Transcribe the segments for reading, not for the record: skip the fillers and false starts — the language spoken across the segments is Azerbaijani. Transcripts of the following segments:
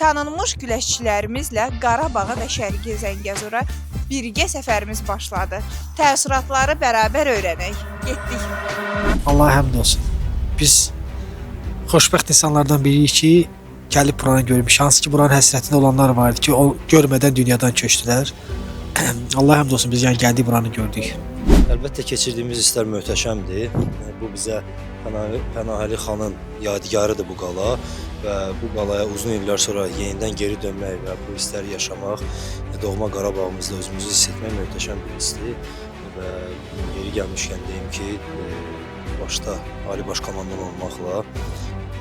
Tanınmış güləşçilərimizlə Qarabağa və Şərqi Zəngəzura birgə səfərimiz başladı. Təəssüratları bərabər öyrənək. Getdik. Allaha həmd olsun. Biz xoşbəxt insanlardan biriyik ki, gəlib buranı görmüş. Hansı ki, buranın həsrətində olanlar var idi ki, o görmədən dünyadan köçdülər. Allaha həmd olsun biz yəni gəldik buranı gördük. Əlbəttə keçirdiyimiz hisslər möhtəşəmdir. Bu bizə Pənahəli xanın yadigarıdır bu qala və bu qalaya uzun illər sonra yenidən geri dönmək və bu hissləri yaşamaq, doğma Qarabağımızda özümüzü hiss etmək möhtəşəm bir hissdir və yeri gəlmişkən deyim ki, başda Ali Baş Komandan olmaqla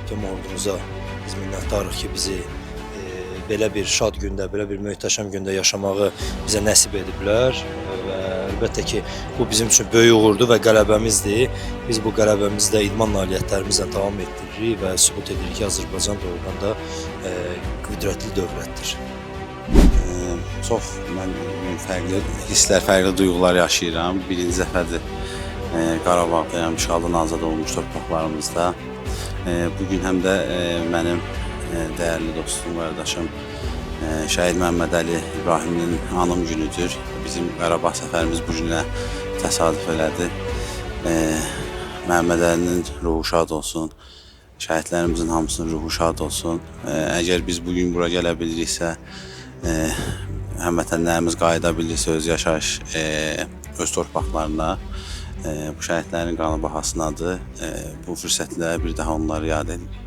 bütün ordumuza biz minnətdarıq ki, bizi belə bir şad gündə, belə bir möhtəşəm gündə yaşamağı bizə nəsib ediblər və əlbəttə ki, bu bizim üçün böyük uğurdur və qələbəmizdir. Biz bu qələbəmizi də idman nailiyyətlərimizlə davam etdiririk və sübut edirik ki, Azərbaycan doğrudan da qüdrətli dövlətdir. Çox mən fərqli hisslər, fərqli duyğular yaşayıram. Birinci dəfədir Qarabağdayam, işğaldan azad olmuş torpaqlarımızda. Bu gün həm də mənim dəyərli dostum, qardaşım Şəhid Məmmədəli İbrahimlinin anım günüdür. Bizim Qarabağ səfərimiz bu günə təsadüf elədi. Məmmədəlinin ruhu şad olsun. Şəhidlərimizin hamısının ruhu şad olsun. Əgər biz bu gün bura gələ biliriksə, həmvətənlərimiz qayıda bilirsə öz yaşayış, öz torpaqlarına, bu şəhidlərin qanı bahasınadır. Bu fürsətlə bir daha onları yad edirik.